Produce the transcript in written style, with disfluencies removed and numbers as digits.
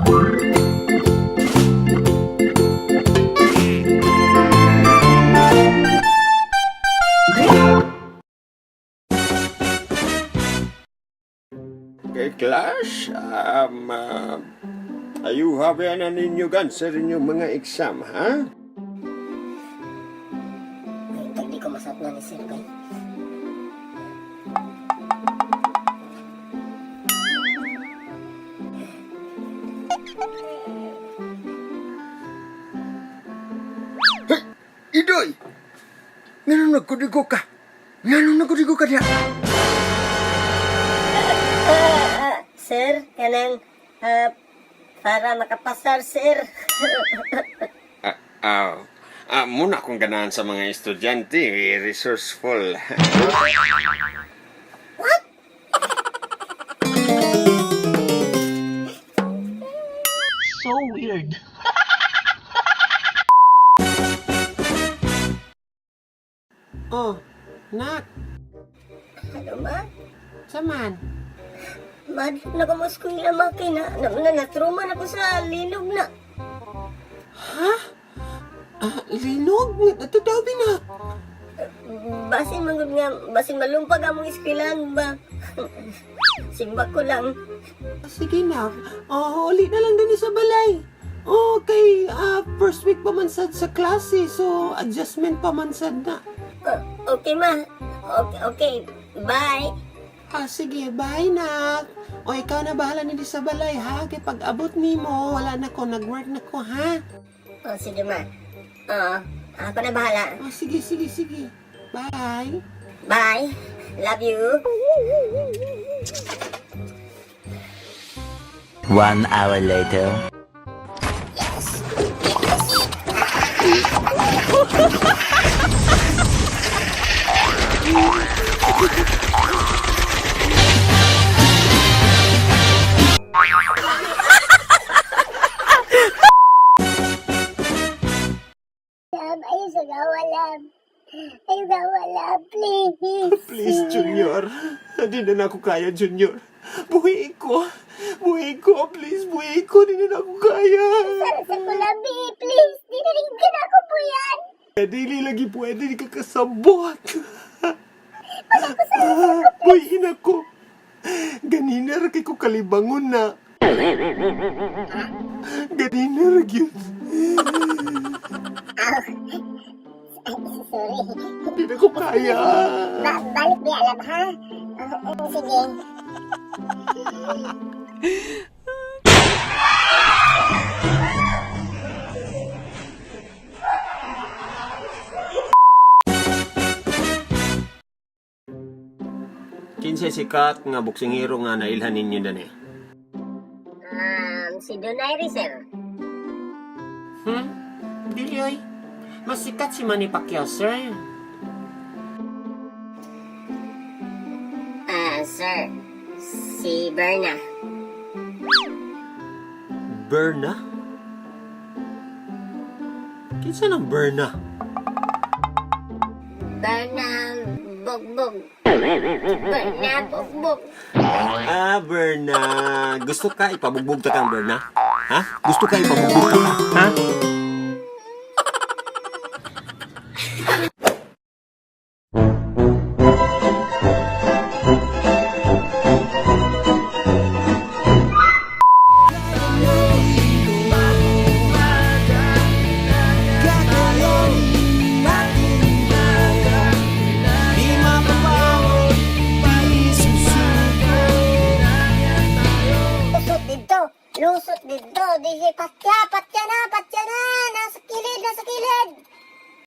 Okay, class, ayuha ba na ninyo gan sa inyong mga exam, ha? Ay, hindi ko masapna ni sir kay. Hey, Idoy! Ngano nagkudigo ka? Ngano nagkudigo ka diya? Sir, kanang para makapasar, sir. Ah, ah, muna akong ganahan sa mga estudyante, eh, resourceful. So weird. Oh, nak, Ano ma? saman. Mad na ko mo eskwela ma kay na natruma na ko sa linog na. Ha? Ah, linog? Totoo na. Basin man gud nga basin malumpag among eskwelahan ba. Simba ko lang. Sige na. Oh, uli na lang din sa balay. Okay, first week pa man sad sa klase, so adjustment pa man sad na. Okay ma. Okay, okay. Bye. Ah, sige, bye nak. O ikaw na bahala nili sa balay ha. Kay pag abot nimo, wala na ko, nag-work na ko ha. Oh, sige ma. Oo, ako na bahala. Oh, sige, sige, sige. Bye. Bye. Love you. 1 hour later. Love, ayaw sa gawa, love. Ayaw gawa, love, please. Please, Junior. Hindi na ako kaya, Junior. Buhi ko. Buhi ko, please. Buhi ko. Hindi na ako kaya. Para sa kulabi, please. Di na rin ka na ako po yan. Dili lagi pwede, di ka kasabot. Buhiin ako. Ganina ra kay ko kalibangon na. Ganina ra gyud. Ay, sorry. Hindi na ko kaya. Balik di alam, ha? Sige. Kinsay sikat nga boksingero nga nailhan ninyo dani? Si Donaire, sir. Hmm? Dili oy. Mas sikat si Manny Pacquiao, sir. Ah, sir. Si Berna. Berna? Kinsa nang Berna? Berna Bogbog. Berna Bogbog. Ah, Berna. Gusto ka ipabugbog ta kang Berna? Ha? Gusto ka ipabugbog ta ka? Ha? Lusot dito. Lusot dito. Di patya, patya na, patya na. Nasa kilid, nasa kilid.